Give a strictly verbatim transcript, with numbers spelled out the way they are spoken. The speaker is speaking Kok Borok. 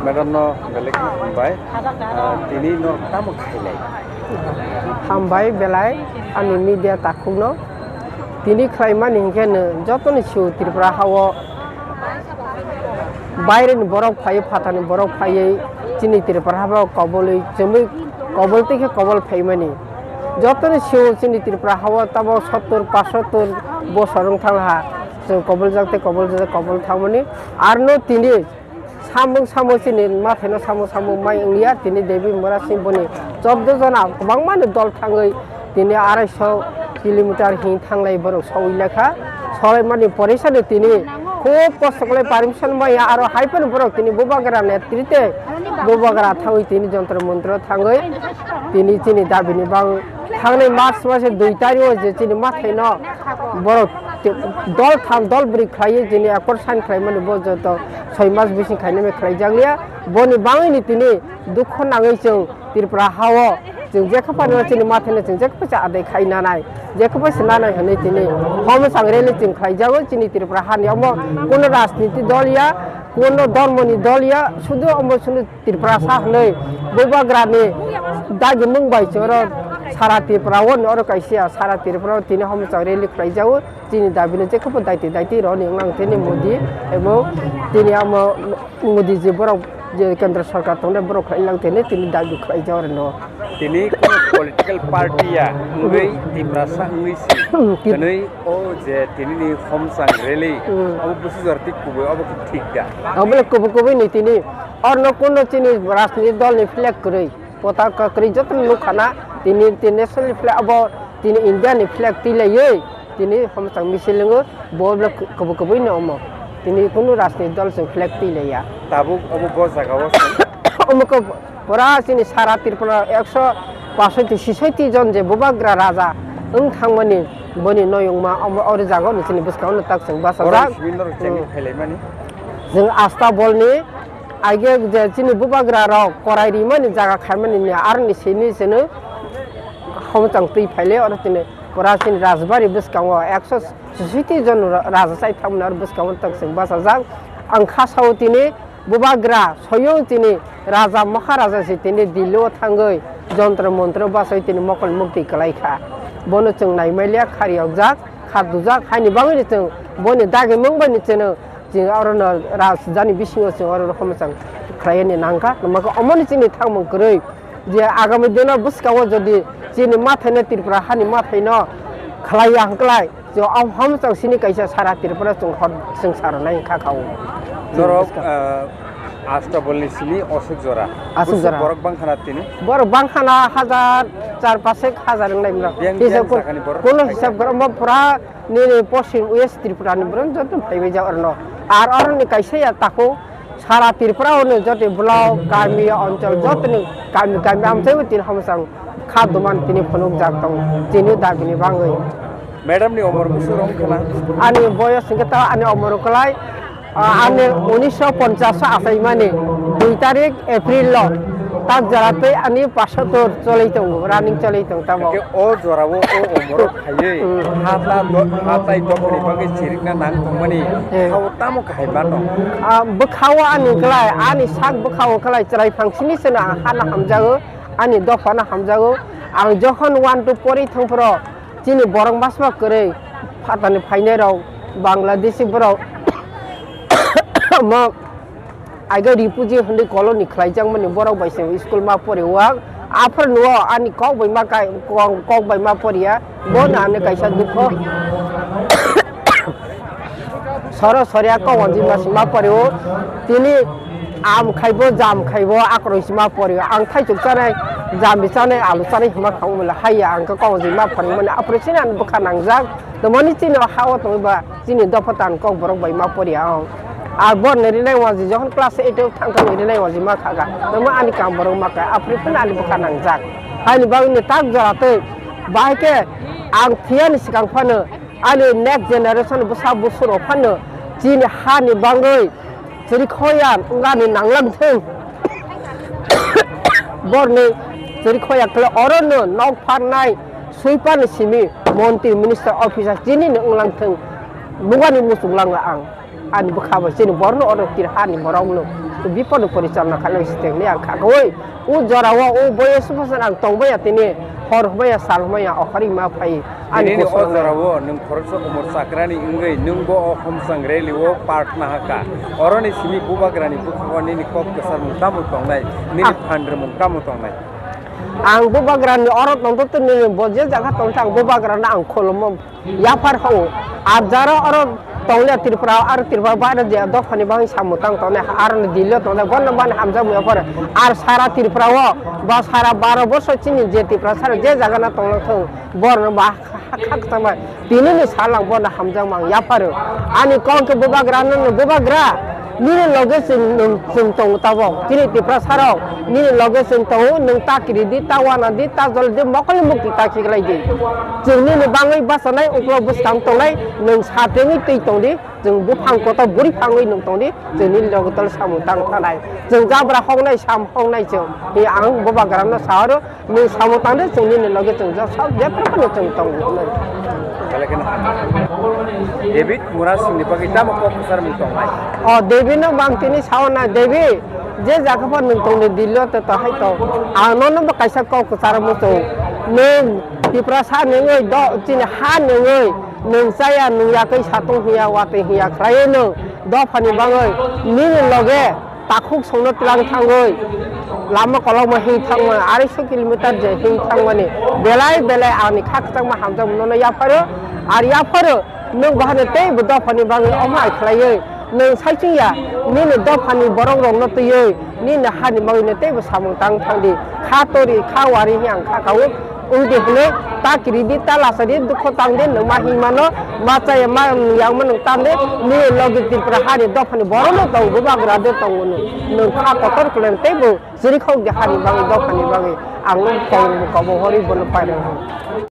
Madam no belai kheno hambai. Ah, tini no tamo khailai? Hambai belai ani media takhukno. Tini khlaimani hinkhe no jotoni sio Tripura hao baireni borok phaiwi, phatani borok phaiwi chini Tripura habo kobolwi chumui kobol tei khe kobol phaimani. Jotoni sio chini Tripura hao tamo sottor, pachsottor bosor wng thangha chwng koboljak tei koboljak kobol thangmani. Arno tini samung samung chini mathaino samung samung mai wngya, tini Devi Murasing boni chobdo jona kwbangmani dol thangwi tini arai so kilometer hin thanglai borok sogwi lekha. Solaimani porisani tini khub kosto khlai permission maya, aro hai phano borok tini bubagra netrite bubagra thangwi tini jontro montro thangwi tini chini dabini bang thangnai March mase dui tarikh o je chini mathaino borok te-, dol tham dol bwrwi khlaiwi chini accord sign khlaimani bo joto soi mas bising khainai khlai jakliya. Boni bangwini tini dukho nangwi chwng Tripura hao chwng jekha phano chini mathaino chwng jekha phaisa adai khai nanai, jekha phaisa nanai hwnwi tini homochang rally chwng khlaijago chini Tripura hani. Omo kuno rajniti dol ya, kuno dhormoni dol ya, sudu omo sudu Tripura sa hwnwi bubagrani dagimung bai chwng oro sara Tripura o oro kaisa sara Tripura o tini homochang rally khlaijago. Chini dabino jekhe bo daiti daiti roni wnglang theni Modi ebo tini amo Modi je borok je kendra sarkar tongnai borok khlai lang theni tini dabi khlaijak reno. Tini kono political party ya wngwi Tiprasa wngwi si Hmm, Tip- hwnwi o je tini ni homsang rally Hmm. abo busu jar tik kubui abo khe thik da? Abole kubu kubu ni tini orno kono chini rajniti dol ni flag kwrwi potaka kwrwi joto nukha na tini tini national flag abo tini India ni flag twi laiwi tini homsang misil wngo bo bole kubu kubu ni omo tini kunu rajniti dol chwng flag twi laiya. Tabuk omo bo jaga o Omo khe pura chini sara Tripura ekso pasoti sisoti jon je bubagra raja wng thangmani boni noyungma omo oro jaga no chini bwskango no tak chwng bachajak. Oro simi norok chengwi Hmm. phailaimani. Chwng Asta Bolni aige je chini bubagra rok korai rimani jaga khaimani ni aroni simi chwng homchang twi phaile oro chini pura chini rajbari bwskango ekso sisoti jon raja chai thangmani oro bwskango tak chwng bachajak. Ang kha sao tini Bubagra soyung chini raja Maharaja se tini Delhi o thangwi jontro montro bachai tini mokol mukti kwlai kha. Bono chwng nai maliya, khari okjak, kha dujak, haini bagwi chwng boni dagimung bai ni chwng, chwng oro no rajani bisingo chwng oro no homchang khlai ni nang kha. Tamo khe omoni chini thangmung kwrwi je agami dino bwskango jodi chini mathai no Tripura hani mathai no khlai ya hwnkhe lai, je o hamchang sini kaisa sara Tripura chwng hor chwng sara nai kha kha o. Norok, ah, Asta Bolni simi Aswk jora. Aswk Bwswk jora. Borok bangkhana tini? Borok bangkhana hajar, char pasek hajar wngnai mrok. Biyang, hisab biyang kor-, sakani borok kono hai hisab kha. Kor, omo pura nini Poschim West Tripura ni borok joto phaibai ja orno. Ar oroni kaisa ya tako sara Tripura ono joto block, kami, onchol jotoni kami, kami amchai bo tin hamsang kha doman tini phunuk jak tong tini dagini bangwi. Madam ni omor bwswk rong khna? Ani boyos hwnkhe ta ani omor kwlai, ah, ani unisho ponchas o achaimani dui tarik April o tak jora tei ani pashatur choloi tongo, running choloi tong tamo. Hwnkhe o jora o, o omor o khaiwi Hmm. ha ta do-, ha tai dophani bagwi chirikna nang tongmani Hmm. ha o tamo kahai mano? Ah, bwkha o ani kwlai, ani sak bwkha o kwlai chwrai phangsini seno ang hano hamjago, ani dopha no hamjago. Ang jokhon one two pori thangphro, chini borok masma kwrwi phatani phainai rok Bangladeshi borok mo aiga refugee hwnwi colony khlaijakmani borok bai se school ma pori o ang aphuru nuo ani kok bai ma kai kok bai ma poriya bono ani kaisa dukho soro soria kok wanjwi ma se ma pori o tini. Am khaibo, jam khaibo, akoroi sima pori. Ang thaichuk chanai, jambi chanai, alu chanai hwnma kha wngmani haiya, ang khe kok jima pharmani, aphuru chini ang bwkha nangjak. Tongmani chini o ha o tongwi ba, chini dopha tan kok borok bai ma pori ang. Ar bor ni rinai wanji, jokhon class eight o thang thang ni rinai wanji ma kha ga. Tongma ani kam borok ma kha, aphuru phano ani bwkha nangjak. Haini bagwi ni tak jora twi, bahai khe ang thiyani swkang phano, ani next generation bwsa bwswk rok phano chini ha ni bagwi chwrwikhoya wngani nanglang thung. Borni chwrwikhoya khle oro no nok pharnai sweeper ni simi montri minister officer chini no wnglang thung. Nugani muchung lang ang ani bwkha bai chini borno oro tir ha ni borok no. Bipodni porichalna khainai sitengni ang kha khaui. O jorao o boyes bosor ang tongbaiya tini, hor hwnmaya, sal hwnmaya, okhorima phai. Ani Tini ni o gosongo. Jorao nwng khoroksa umor chakrani wngwi nwngbo o homsang rally o part nahakha. Oroni simi bubagrani bwkhango nini kok kwcharmung tamo tongnai, nini Ah. phandrwmung tamo tongnai? Ang bubagrani oro tongtwtwni bo je jaga tongsa ang bubagrano ang khulumo. Yaphar hao, ar jara oro tonglia Tripura, ar Tripura baire je dophani bagwi samung tang tongnai, ar Delhi o tongnai, bono bani hamjakmung yaphar. Ar sara Tripura o, ba sara baro boso chini je Tripura sara je jaga na tonglang thung, borno ba ha, ha, ha, tongma. Tini ni salang bono hamjakmung yaphar. Ani kok ke bubagra no, bubagra. Nini loge chwng, nwng, chwng tongo tabok. Chini Tiprasa rok, nini loge chwng tongo, nwng ta kiri di, ta wana di, ta jol di, mokol ni mukti ta khiklai di. Chwng nini bangwi bachanai, uklok bwskang tongnai, nwng sa tengwi twi tong di, chwng buphang kotor bwrwi phangwi nwng tong di, chwng nini loge tol samung tang thanai. Chwng jabra hoknai, sam hoknai chwng. Hi ang bubagra no sa oro, Nwng samung tang de, chwng nini loge chwng jok sak jephru phano chwng tongo hwnwi. Belai kheno David Murasingni bagwi tamo kok kwcharmung tongnai? O David no bang tini sao na, David, je jaga pho nwng tongni Delhi o to, to hai to. Ang nono bo kaisa kok kwcharmung tongo. Nwng Tiprasa nungwi do, chini ha nungwi, nwng chaya, nwng yakwi satung hiya, watwi hiya khlaiwi nwng dophani bagwi nini loge takhuk songno tlang thangwi lama kolokma hing thangmani, arai so kilometer je hing thangmani, belai belai ani kha kwchangma hamjakmano yapharo, ar yapharo nwng bahai teibo dophani bagwi omo hai khlaiwi nwng saichung ya, nini dophani borok rokno twiwi nini hani bagwino teibo samung tang thangdi, kha tori kha wari hing ang kha kaui. Wngdi hwnwi ta kiri di, ta lasa di, dukho tang di, nwng ma himano, ma chaya, ma yang ma nwng tan di, nini logi Tripura hani dophani borokno tongo, bubagra de tongo nwng, nwng kha kotor kwleng teibo chirikhok di hani bagwi, dophani bagwi, ang nwng tong kobo hori bono pairwng.